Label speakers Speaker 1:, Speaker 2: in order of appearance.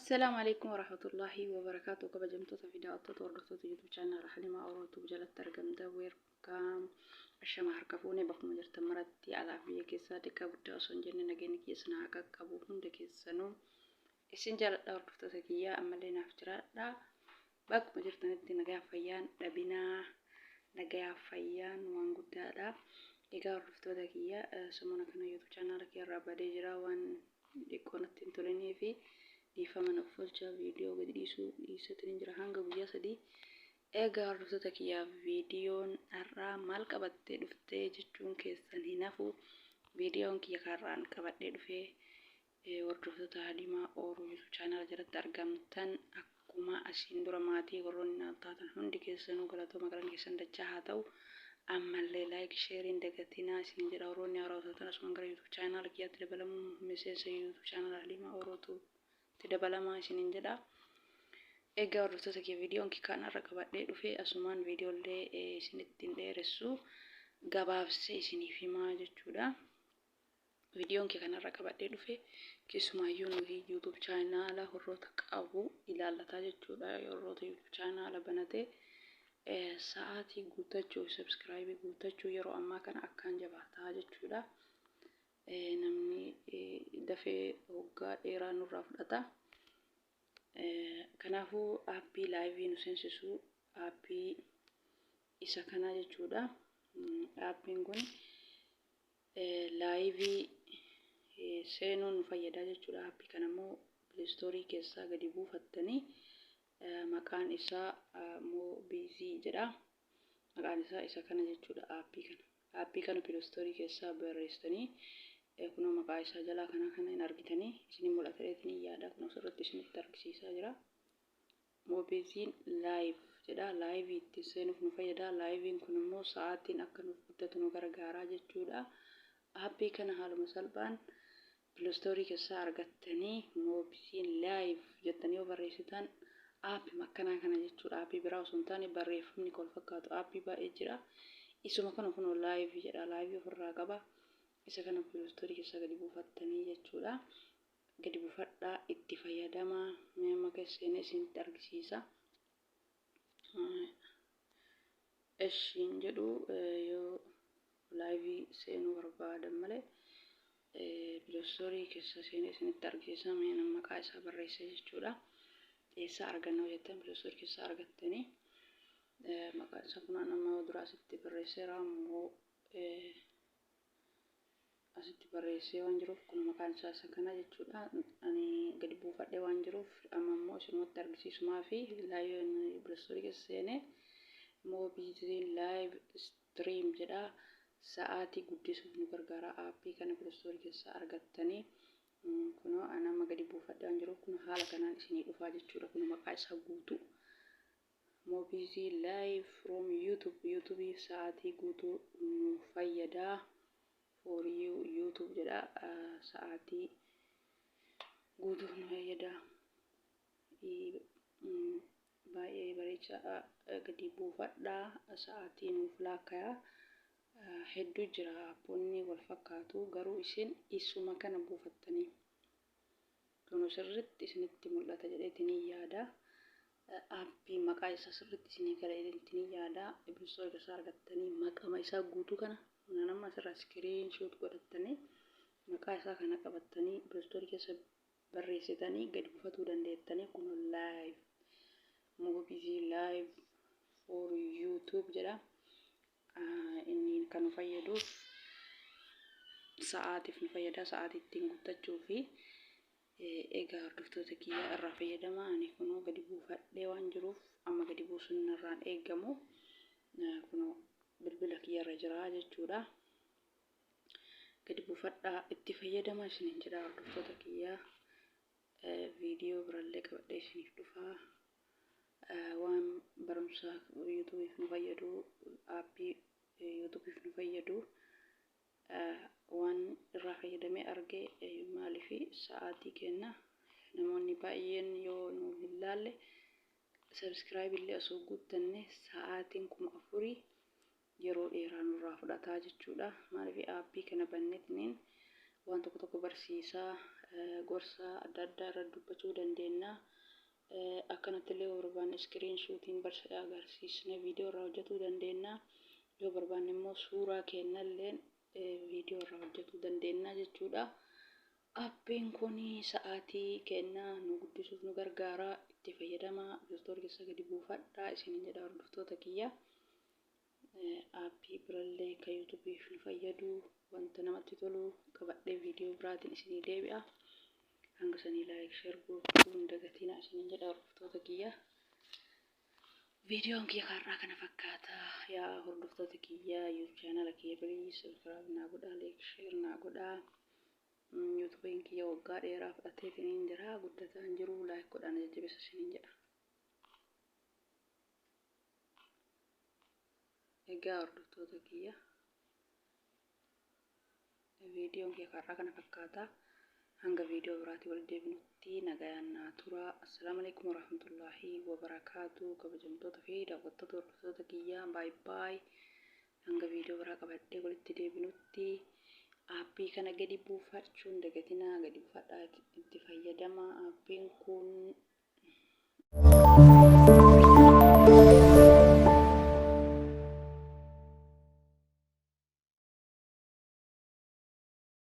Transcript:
Speaker 1: Assalaamu alaikum warahmatullahi wabarakaatu. Kabajamtoota fi daawwattoota, hordoftoota YouTube channel Halimaa Orootuu jalatti argamta. Welcome. Ashama, harka fuunee bakkuma jirtan maratti, alaa fi biyya keessaa, xiqqaa guddaa osoo hin jenne, nageenya keessa na haa qaqqabu hunda keessanuu. Isin jaaladha, hordoftoota kiyyaa, ammallee naaf jiraadha. Bakkuma jirtanitti nagayaaf fayyaan dhabinaa, nagayaaf fayyaan waan guddaadha. Egaa hordoftoota kiyya, samuna kana YouTube channel kiyya irraa badee jira, waan xiqqoo natti hin tolinii fi dhiifama naaf oolcha, viidiyoo gadi dhiisuu dhiisatiin jira hanga guyyaa 3. Egaa hordoftoota kiyyaaf, viidiyoon har'aa maal qabattee dhuftee jechuun keessan hin hafu. Viidiyoon kiyya har'aan qabadhee dhufee, hordoftoota Halimaa Ooruu YouTube channel jalatti argamtan, akkuma asiin dura maatii warroonni naaf taatan hundi keessanuu galatooma, galan keessan dachaa haa ta'u. Ammallee like, shareiin dagatinaa isin jedha. Warroonni haaraa taatan asumaan gara YouTube channel kiyyaatti dabalamuun miseensa YouTube channel Halimaa Oorootuutti dabalamaa isiniin jedha. Egaa hordoftoota kiyya, viidiyoon kan har'a qabadhee dhufe asumaan viidiyoolee isinitti hin dheeressu, gabaabsee isiniif himaa jechuudha. Viidiyoon kee kanarra qabadhee dhufe keessumaayyuu nuyi YouTube channel warroota qabu ilaallataa jechuudha. Warroota YouTube channel banatee sa'aatii guuttachuu, subscribe guuttachuu yeroo ammaa kana akkaan jabaataa jechuudha. Namni dafee waggaa dheeraa nurraa fudhata. Kanaafuu aappii live nu seensisu aappii isa kanaa jechuudha. Aappiin kun live seenuun nu fayyada jechuudha. Aappii kana immoo Play Store keessaa gadi buufattanii, maqaan isaa Mobiizii jedha. Maqaan isaa isa kana jechuudha, aappii kana. Aappii kana Play Store keessaa barreessitanii, kunoo maqaa isaa jalaa kana kana hin argitanii, isin mul'ata jedheetiin yaada, kun asirratti isinitti argisiisaa jira. Moobiiziin Live jedha. Live ittiin seenuuf nu fayyada. Liveiin kun immoo sa'aatiin akka nuuf guddatu nu gargaara jechuudha. Aappii kana haaluma salphaan Play Store keessaa argattanii, Moobiiziin Live jettanii yoo barreessitan, aappii akkanaa kana jechuudha. Aappii biraa osoo hin taane, barreeffamni wal fakkaatu aappii baay'ee jira. Isuma kana kunoo live jedha. Live ofirraa qaba. Isa kana Play Store keessaa gadi buufattanii jechuudha. Gadi buufadhaa, itti fayyadamaa. Mee amma keessa seenee isinitti argisiisa. Eshiin jedhu yoo live seenuu barbaadan malee, Play Store keessa seenee isinitti argisiisa. Mee maqaa isaa barreessa jechuudha. Eessaa argannoo jettan, Play Store keessaa argattanii, maqaa isaa kun amma dura asitti barreesseera immoo, asitti barreessee waan jiruuf, kun maqaan isaa isa kana jechuudha. Ani gadi buufadhee waan jiruuf, amma immoo isinumatti argisiisumaa fi Play Store keessa seenee Moobiiziin Live Stream jedha. Sa'aatii guddisuuf nu gargaara. Aappii kana Play Store keessaa argattanii, kunoo ani amma gadi buufadhee waan jiruuf, kun haala kanaan isinii dhufaa jechuudha. Kun maqaa isaa guutuu. Moobiizii Live from YouTube, YouTube sa'aatii guutuu nu fayyadaa, for you YouTube jedha, sa'aatii guutuuf nu fayyada. Baay'ee bareecha, gadi buufadhaa, sa'aatii nuuf laakkayaa. Hedduu jira aappoonni wal fakkaatu, garuu isin isuma kana buufattanii, kun sirritti isinitti mul'ata jedheetiin yaada. Aappii maqaa isaa sirritti isinii gala jedheetiin yaada. Play Store keessaa argattanii, maqama isaa guutuu kana nama asirraa screenshot godhattanii, maqaa isaa kana qabattanii, Play Store keessa barreessitanii gadi buufatuu dandeettanii. Kun live Mobiizii Live for YouTube jedha. Inni kan nu fayyaduuf sa'aatiif nu fayyada, sa'aatii ittiin guuttachuu fi. Egaa hordoftoota kiyya, irraa fayyadama. Ani kunoo gadi buufadhee waan jiruuf, amma gadi buusuun irraan eegamu, kunoo bilbila kiyya irra jira jechuudha. Gadi buufadhaa, itti fayyadama isiniin jedha. Hordoftoota kiyya, viidiyoo birallee qabadhee isiniif dhufaa. Waan barumsa YouTubeiif nu fayyadu, aappii YouTubeiif nu fayyadu, waan irraa fayyadamee arge. Maaliif sa'aatii kenna, namoonni baay'een yoo nu hin laalle, subscribe illee osoo guuttanne, sa'aatiin 4000 yeroo dheeraa nurraa fudhataa jechuudha. Maaliif aappii kana banneetiniin waan tokko tokko barsiisaa Gorsa adda addaa irra dubbachuu dandeenya. Akkanatti illee yoo barbaanne iskiriin shuutiin agarsiisne viidiyoo irraa hojjetuu dandeenya. Yoo barbaanne immoo suuraa keenyallee viidiyoo irraa hojjetuu dandeenya jechuudha. Appiin kun sa'aatii keenya nu guddisuuf nu gargaara. Itti fayyadama. Play Store keessa gadi buufadhaa isiniin jedha hordoftoota kiyya. Aappii birallee kan yuutuubiif nu fayyadu wanta namatti tolu qabadhee viidiyoo biraatiin isinii deebi'a. Hanga sanii like share gochuu hin dagatinaa isiniin jedha hordoftoota kiyya. Viidiyoon kiyya har'aa kana fakkaata. Yaa hordoftoota kiyya, YouTube chaanala kiyya please subscribe naa godhaa, like share naa godhaa. Yuutuubiin kiyya waggaa dheeraa fudhateetiin jira, guddataa hin jiru, like godhaa na jajjabeessa isiniin jedha. Egaa hordoftoota kiyya, viidiyoon kiyya har'aa kana fakkaata. Hanga viidiyoo biraatii wal deebinutti nagayaan naa tura. Assalaamu alaikum warahmatullaahi wabarakaatu. Kabajamtoota fi daawwattoota hordoftoota kiyyaa, baay baay. Hanga viidiyoo biraa qabadhee walitti deebinutti aappii kana gadi buufachuun dagatinaa, gadi buufadhaa, itti fayyadama. Aappiin kun